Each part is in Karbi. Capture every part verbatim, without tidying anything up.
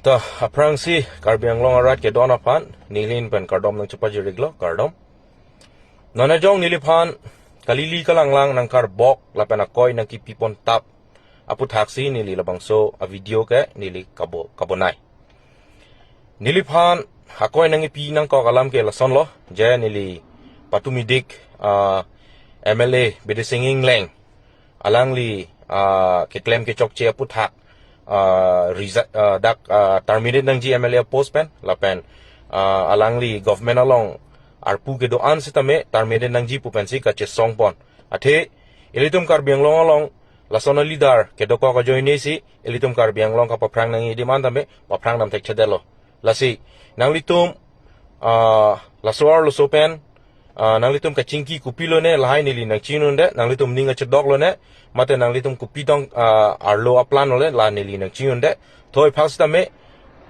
Ta, aphrangsi Karbi Anglong arat kedo-an aphan neli pen kardom nangchepajir-iklo, kardom. Non ajong neliphan kalili kalanglang nangkarbok lapen akoi nangkipipon tap aputhaksi neli labangso a-video ke neli kabo, kabonai. Neliphan akoi nangkipi nangkok alam ke lasonlo, je neli patumidik, ah, M L A Bidising Engleng, alangli, ah, keklem kechokche aputhak, ah, resi-, ah, dak, ah, terminate nangji M L A post pen, lapen, ah, alangli government along arpu kedo-an sitame terminate nangji pu pensi kachesongpon. Athe ilitum Karbi Anglong along lason a-leader kedokok ajoinesi ilitum Karbi Anglong kapaphrang nangji demand tame paphrang dam thekthedetlo. Lasi nanglitum, ah, laso arloso pen, ah, nanglitum kachingki kopilone lahai neli nangchingthunde, nanglitum ning achedok lone, mate nanglitum kopi tong, ah, arlo a-plan lone la neli nangchingthunde. Thoi phak sitame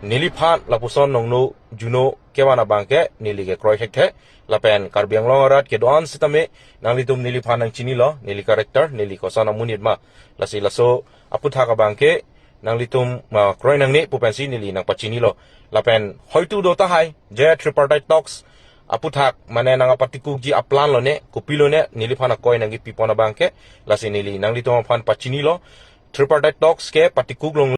neliphan lapuson nongno juno kevan abangke neli kekroi thekthe, lapen Karbi Anglong arat kedo-an sitame nanglitum neliphan nangchinilo, neli character, neli koson amonit ma. Lasi laso aputhak abangke nanglitum, ah, kroi nangne pu pensi neli nangpachinilo. Lapen hoitu do tahai je tripartite talks aputhak mane nangpatikukji a-plan lone, kopilone neliphan akoi nangkipipon abangke, lasi neli nanglitum aphan pachinilo. Tripartite talks ke patikuk long